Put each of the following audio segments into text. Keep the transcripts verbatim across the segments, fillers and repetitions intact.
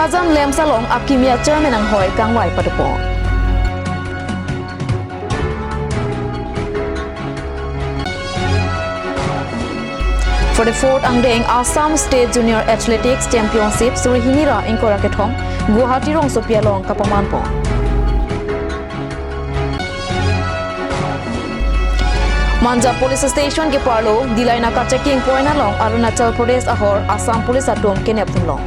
Bokajan LAMPS along akimi a-chairman anghoi kangvai padopon. Forty-fourth angdeng Assam State Junior Athletics Championship suri hini ra ingkoi ra kethom Guwahati rongsopi along kapamanpon. Manja Police Station keparlo, D-line aka checking point along Arunachal Pradesh ahor Assam Police atum kenep dunlong.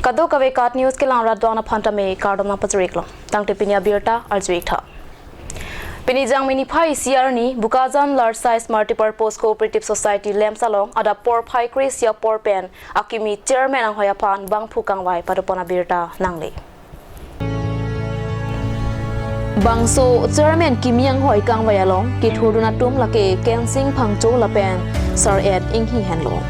Kadokave KAT News kelang rat do-an aphan tame kardom nangpachiriklo. Tangte pini abirta arju-ik tha. Pini Jangmi niphai isi arni Bokajan Large Size Multipurpose Cooperative Society LAMPS along adap porphai kre-isi apor pen akimi chairman anghoi aphan bangphu kangvai padopon abirta nangle. Bangso chairman kimi anghoi kangvai along kethurdun atum lake Kensing Phangcho lapen Sar-et Inghi henlo.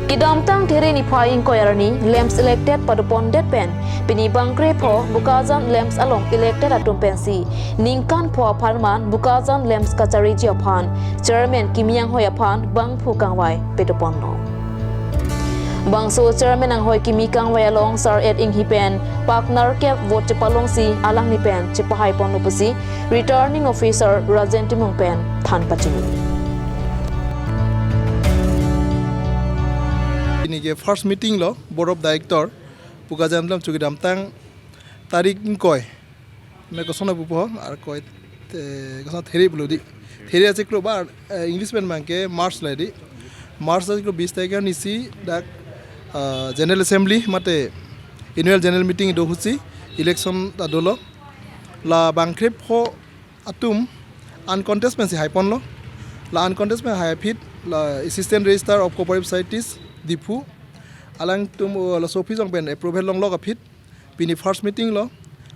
Kedamtang There niphai ingkoi arni LAMPS elected padopondet pen pini bangkrepho Bokajan LAMPS along elected atum pensi ningkan pho apharman Bokajan LAMPS kachariji aphan chairman kimi anghoi aphan bangphu kangvai padoponlo. Bangso chairman anghoi kimi kangvai along Sar-et Inghi pen pak nerkep vote chepalongsi alangli pen chepahaiponlo pusi Returning Officer Rajen Timung pen than pachini. Pini ke first meeting lo Board of Director Bokajan LAMPS chu kedamtang tarik ingkoi, me koson apu po, ar koi, te, koson There pulo di. There achiklo ba, eh, English pen abangke March lo di. March achiklo bis tarik arnisi dak, eh, General Assembly mate Annual General Meeting do ahutsi election ta dolo. La bangkrepho atum uncontest pensi haiponlo. La uncontest pen hai aphi la Assistant Registrar of Cooperative Societies Diphu alangtum, uh, laso office along pen approval longlok aphi pini first meeting lo.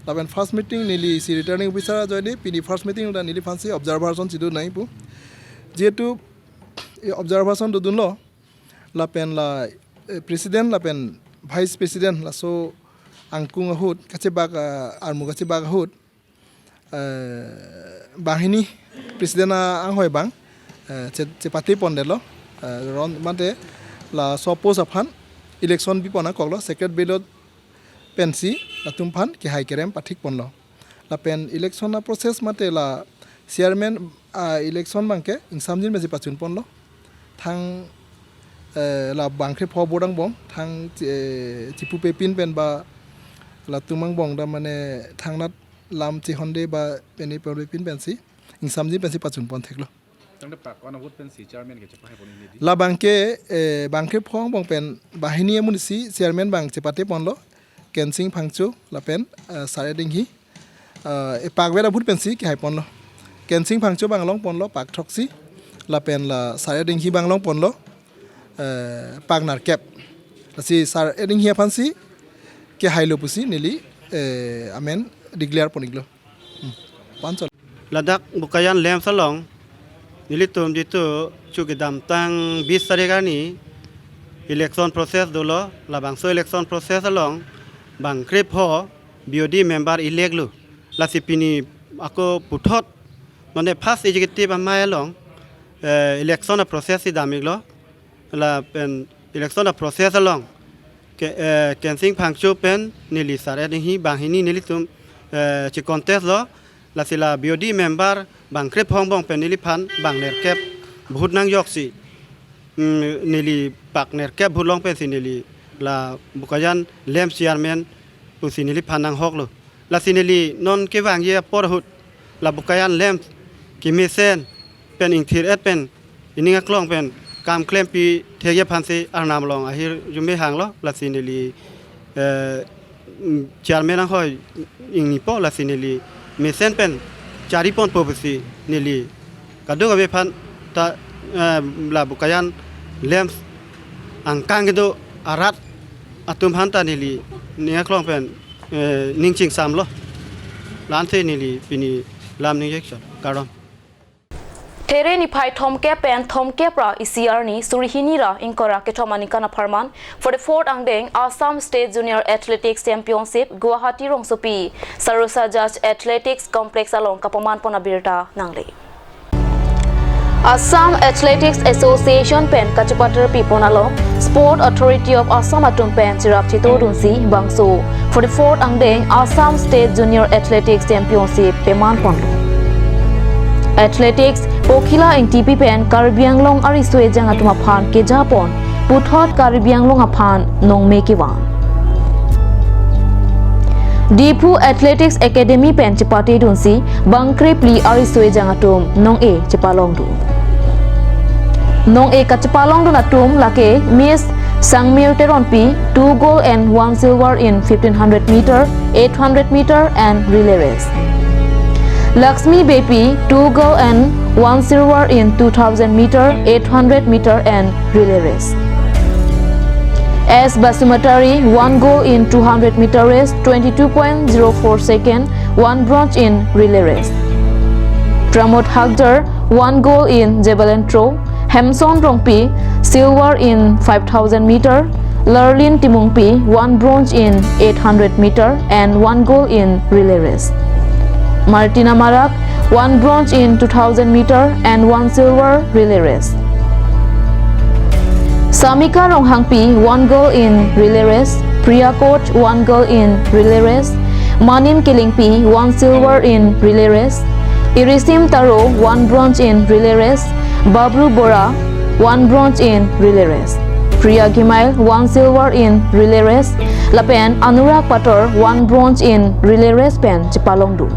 Lapen first meeting neli si Returning Officer ajoine pini first meeting lo, neliphansi observation si do nangji pu. Jehetu, eh, observation dodunlo. Lapen la, eh, President lapen Vice President laso angkung ahut kachebak, ah, armu kachebak ahut, eh, banghini President a-, anghoi abang, eh, che-, chepatepondetlo, eh, ron mate laso post aphan election bipon akoklo, secret ballot pensi latum aphan kehai kerem pathikponlo. Lapen election a-process mate la chairman a-election abangke ingsamjin pensi pachunponlo. Thang, eh, la bangkrepho vote angbong, thang, eh, chipupepin pen ba latum angbong ta mane thangnat lam chehonde ba pene pepin pensi ingsamjin pensi pachunpon theklo. Tangte pak-an a-vote pensi chairman ke chepahaipon ini di. La abangke, eh, bangkrepho angbong pen banghini amonit si chairman abang chepateponlo, Kensing Phangcho lapen, eh, Sar-et Inghi. Eh, epak vet a-vote pensi kehaiponlo. Kensing Phangcho abang longponlo pak throksi, lapen la Sar-et Inghi abang longponlo, eh, pak nerkep. Lasi Sar-et Inghi aphansi kehailo pusi neli, eh, amen declare pon-iklo. Hmm. Panchol. Ladak Bokajan LAMPS along nelitum jitu chu kedamtang bis tarik arni election process dolo, labangso election process along bangkrepho B O D member elect lo. Lasi pini ako puthot mane first executive amei along, eh, election a-process si dam-iklo. Lapen election a-process along ke, eh, Kensing Phangcho pen neli Sar-et Inghi banghini nelitum, eh, che-contest lo. Lasi la B O D member bangkrepho angbong pen neliphan bang nerkep vote nangjoksi, mm, neli pak nerkep vote long pensi neli la Bokajan LAMPS chairman pusi neliphan nanghoklo. Lasi neli non kevangji apor ahut la Bokajan LAMPS kemesen pen ingthir-et pen ining aklong pen kam klempi thekji aphansi Arnam along ahirjume hanglo. Lasi neli, eh, mm, chairman anghoi ingnipo, lasi neli mesen pen chariponpo pusi neli kadokave aphan ta, eh, la Bokajan LAMPS angkang kedo arat atum aphanta neli ning aklong pen, eh, ning chingsamlo. La-ansi neli pini lam ningje chot. Kardom. There niphai thomkep pen thomkep ra isi arni suri hini ra ingkoi ra kethom aningkan apharman forty-fourth angdeng Assam State Junior Athletics Championship Guwahati rongsopi Sarosa Judge Athletics Complex along kapamanpon abirta nangle. Assam Athletics Association pen kachepaterpi pon along Sport Authority of Assam atum pen cherap chetongdunsi bangso forty-fourth angdeng Assam State Junior Athletics Championship peman ponlo. Athletics Pokhila Engtipi pen Karbi Anglong ariso ejang atum aphan kejapon puthot Karbi Anglong aphan nongme kevang. Diphu Athletics Academy pen chepatedunsi bang krephli ariso ejang atum nong-e chepalongdun. Nong-e kachepalongdun atum lake Miss Sangmir Teronpi, two gold and one silver in fifteen hundred meter, eight hundred meter and relay race. Laxmi Beypi, two gold and one silver in two thousand meter, eight hundred meter and relay race. S Basumatary, one gold in two hundred meter race, twenty-two point zero four second, one bronze in relay race. Pramod Hagdar, one gold in javelin throw, Hemson Rongpi, silver in five thousand meter, Lerlin Timungpi, one bronze in eight hundred meter and one gold in relay race. Martina Marak, one bronze in two thousand meter and one silver relay race. Samika Ronghangpi, one gold in relay race, Priya Koch, one gold in relay race, Manin Killingpi, one silver in relay race, Irisim Taro, one bronze in relay race, Babru Bora, one bronze in relay race, Priya Gimail, one silver in relay race, lapen Anurag Pator, one bronze in relay race pen chepalongdun.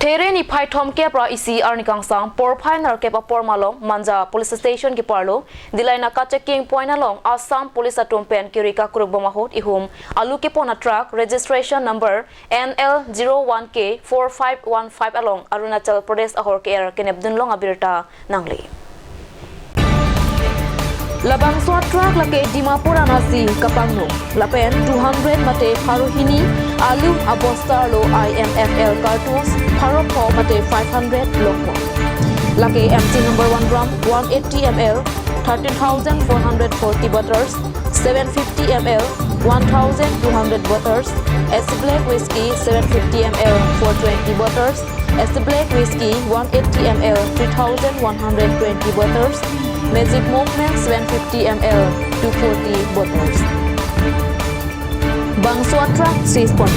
There niphai thomkep ra isi arni kangsam porphai nerkep apor malom Manja Police Station keparlo Dilaina kachecking point along Assam Police atum pen kiri kakrukbom ahut ihum alu kepon a truck registration number N L zero one K four five one five along Arunachal Pradesh ahor ke-er kenepdunlong abirta nangle. Labangso a truck lake Dimapur anatsi kapangno. Lapen two hundred mate pharo hini alu abosta arlo I M F L cartons pharo pho mate five hundred lokpo. Lake M T number one gram one eighty M L, thirteen thousand four hundred forty bottles, seven fifty M L, one thousand two hundred bottles, S Black Whisky seven fifty M L four twenty bottles, S Black Whisky one eighty M L three thousand one hundred twenty bottles, Magic Movement seven fifty M L two forty bottles. Bangso a truck seize pon.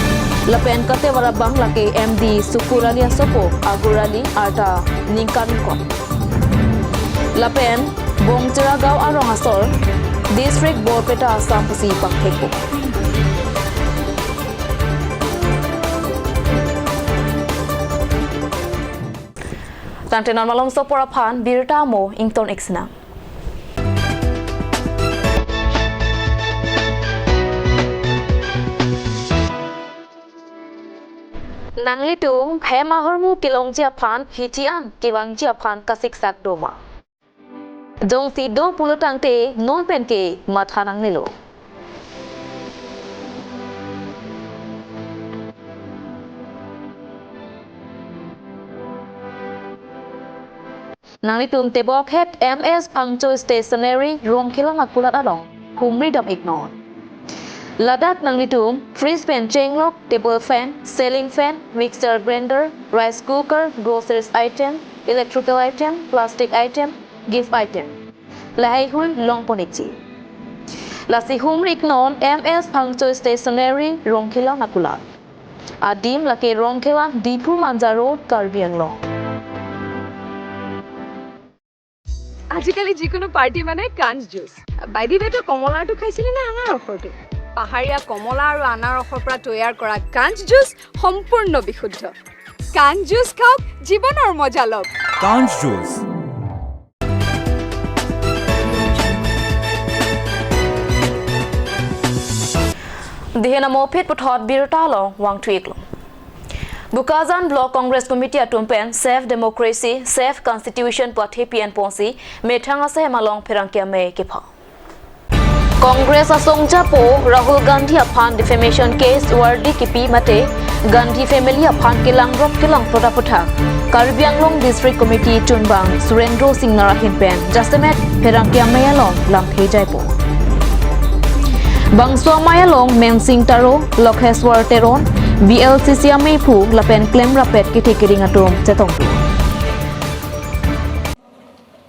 Lapen katewar abang lake M D Sukur Ali asopo, agur ali arta ningkan ingkoi. Lapen Bongcheragaon arong asor, District Borpeta Assam pusi pangthekpo. Tangte non malomso apor aphan birta amo ington-ik sinang. Nanglitum hem ahormu kelongji aphan hithi an kevangji aphan kasiksak doma? Jongsi do pulo tangte non penke matha nangnelo. Nanglitum tebok het M S Phangcho Stationery Rongkhelang akulat along humri dam-iknon. Ladak nanglitum fridge pen chenglok, table fan, ceiling fan, mixer grinder, rice cooker, groceries item, electrical item, plastic item, gift item, lahai hui longpon-ikji. Lasi humri-iknon M S Phangcho Stationery Rongkhelang akulat. Adim lake Rongkhelang, Diphu Manja Road, Karbi Anglong. আজিকালি যিকোনো পাৰ্টি মানে কাঞ্চ juice. By the ৱে, তই কমলাৰটো খাইছিলি নে আনাৰসৰটো? পাহাৰীয়া কমলা আৰু আনাৰসৰ পৰা তৈয়াৰ কৰা কাঞ্চ জুচ সম্পূৰ্ণ বিশুদ্ধ। কাঞ্চ জুচ খাওক, জীৱনৰ মজা লওক। কাঞ্চ juice. Dihen amo phit puthot birta along vangthu-iklo. Bokajan Block Congress Committee atum pen Safe Democracy, Safe Constitution pu athepi enponsi methang asahem along pherangke amei kepha. Congress asongjapo Rahul Gandhi aphan defamation case wardi kipi mate Gandhi family aphan kelangrok kelangprot aputhak Karbi Anglong District Committee chunbang Surendra Singnar ahin pen jasemet pherangke amei along lamthe jaipo. Bangso amei along Mensing Taro, Lokheswar Teron, B L C C amei aphu lapen klemrap-et kethe kering atum chetongpon.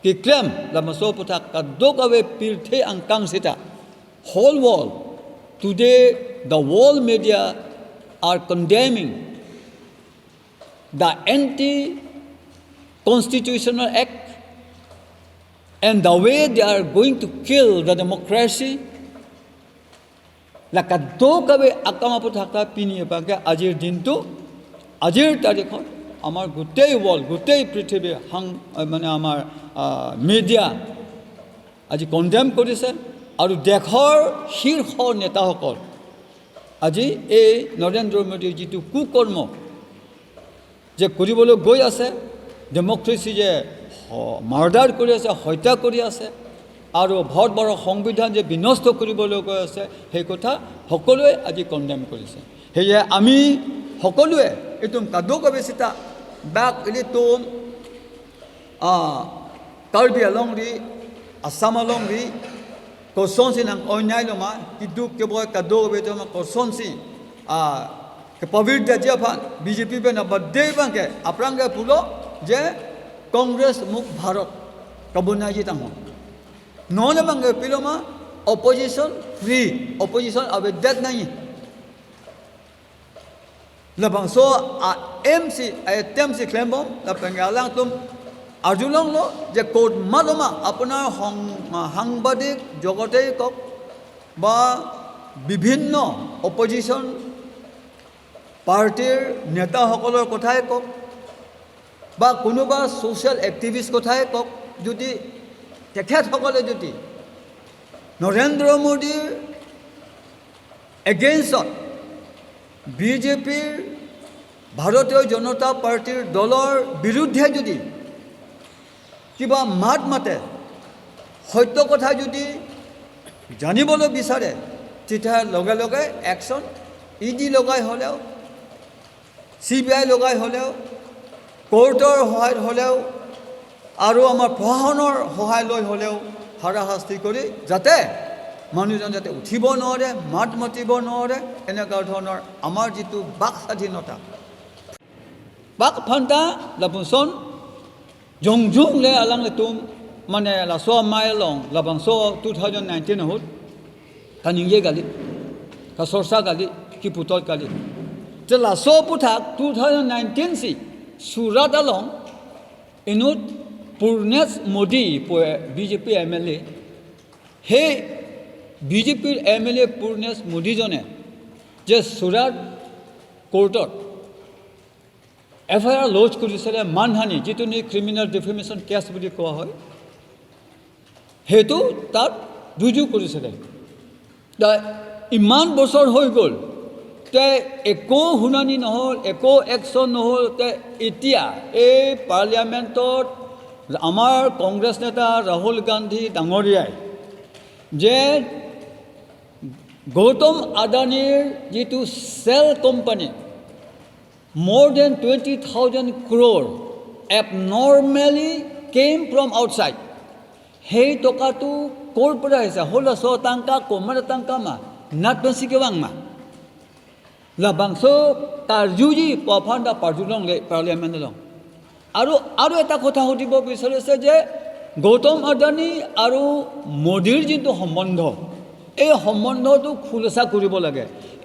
Keklem labangso aphuthak kadokave pirthe angkang seta, whole world, today the world media are condemning the anti-constitutional act and the way they are going to kill the democracy. La kadokave akam aphuthak ta pini abangke ajir dintu, ajir tarikhot, আমাৰ গোটেই world, গোটেই পৃথিৱী হাং, মানে আমাৰ, আহ, মিডিয়া আজি কণ্ডেম কৰিছে আৰু দেশৰ শীৰ্ষ নেতাসকল আজি এই নৰেন্দ্ৰ মোদীৰ যিটো কুকৰ্ম যে কৰিবলৈ গৈ আছে, ডেমক্ৰেচি যে হ-, মাৰ্ডাৰ কৰি আছে, হত্যা কৰি আছে আৰু ভাৰতবৰ্ষৰ সংবিধান যে বিনষ্ট কৰিবলৈ গৈ আছে, সেই কথা সকলোৱে আজি কণ্ডেম কৰিছে। সেয়ে আমি সকলোৱে এইটো কাদো কবেচিতা বাক ইলিতুম, আহ, কাৰ্বি আলং ৰি, আছাম আলং ৰি, কচনচি nang-oi nai loma, kiduk keboi kadokave atum kosonsi, ah, kepavir daji aphan, B J P pen abade abangke, aphrang ke pulo, je Congress Mukt Bharat, kabun naiji tangho. Non abangke piloma, opposition free, opposition avedet nahi. Labangso a-aim si, a-attempt si klembom, lapen alangtum arjulonglo, je court maloma, আপোনাৰ সং-, সাংবাদিক জগতেই কওক বা বিভিন্ন অপজিশ্যন পাৰ্টিৰ নেতাসকলৰ কথাই কওক বা কোনোবা ছ'চিয়েল এক্টিভিষ্ট কথাই কওক, যদি তেখেতসকলে যদি নৰেন্দ্ৰ মোদীৰ এগেইনষ্টত বি জে পিৰ, ভাৰতীয় জনতা পাৰ্টিৰ দলৰ বিৰুদ্ধে যদি কিবা মাত মাতে, সত্য কথা যদি জানিবলৈ বিচাৰে, তেতিয়া লগে লগে একশ্যন, ই ডি লগাই হ'লেও, চি বি আই লগাই হ'লেও, কোৰ্টৰ সহায়ত হ'লেও, আৰু আমাৰ প্ৰশাসনৰ সহায় লৈ হ'লেও হাৰাশাস্তি কৰি যাতে মানুহজন যাতে উঠিব নোৱাৰে, মাত মাতিব নোৱাৰে, এনেকুৱা ধৰণৰ আমাৰ যিটো বাক স্বাধীনতা, বাক phanta lapuson jongjong le alanglitum, মানে laso amei along labangso two thousand nineteen ahut kaningje kali, kasorsa kali, kiputot kali. Te laso aphuthak two thousand nineteen si Surat along inut Purnesh Modi pu B J P M L A, সেই B J P M L A Purnesh Modi জনে যে চুৰাট কোৰ্টত F I R lodge কৰিছিলে, মানহানি, যিটো নেকি ক্ৰিমিনেল ডিফেমেশ্যন কেছ বুলি কোৱা হয়, সেইটো তাত ৰুজু কৰিছিলে। তা ইমান বছৰ হৈ গ'ল, তে একো শুনানি নহ'ল, একো একশ্যন নহ'ল। তে এতিয়া এই পাৰ্লিয়ামেণ্টত আমাৰ কংগ্ৰেছ নেতা ৰাহুল গান্ধী ডাঙৰীয়াই যে গৌতম আদানীৰ যিটো shall company, more than twenty thousand crore abnormally came from outside. সেই টকাটো ক'ৰ পৰা আহিছে? Halaso atangka, komat atangka ma, natpensi kevang ma? Labangso karjuji pu aphan ta parjulongle parliament along. আৰু, আৰু এটা কথা সুধিব বিচাৰিছে যে গৌতম আদানী আৰু মোদীৰ যিটো সম্বন্ধ, এই সম্বন্ধটো খোলসা কৰিব লাগে।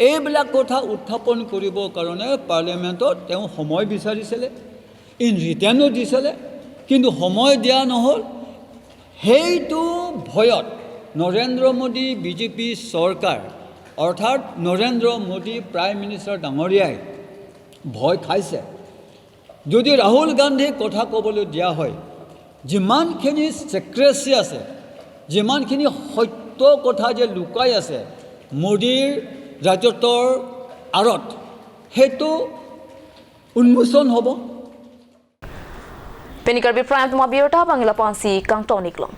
এইবিলাক কথা উত্থাপন কৰিবৰ কাৰণে পাৰ্লিয়ামেণ্টত তেওঁ সময় বিচাৰিছিলে, ইন ৰিটাৰ্ণো দিছিলে, কিন্তু সময় দিয়া নহ'ল। সেইটো ভয়ত নৰেন্দ্ৰ মোদী বি জে পি চৰকাৰ, অৰ্থাৎ নৰেন্দ্ৰ মোদী প্ৰাইম মিনিষ্টাৰ ডাঙৰীয়াই ভয় খাইছে। যদি ৰাহুল গান্ধীক কথা ক'বলৈ দিয়া হয়, যিমানখিনি ছিক্ৰেচি আছে, যিমানখিনি সত্য কথা যে লুকাই আছে মোদীৰ ৰাজত্বৰ আঁৰত, সেইটো উন্মোচন হ'ব। Pini Karbi Prime Time abirta abang lapu-ansi kangton-iklong.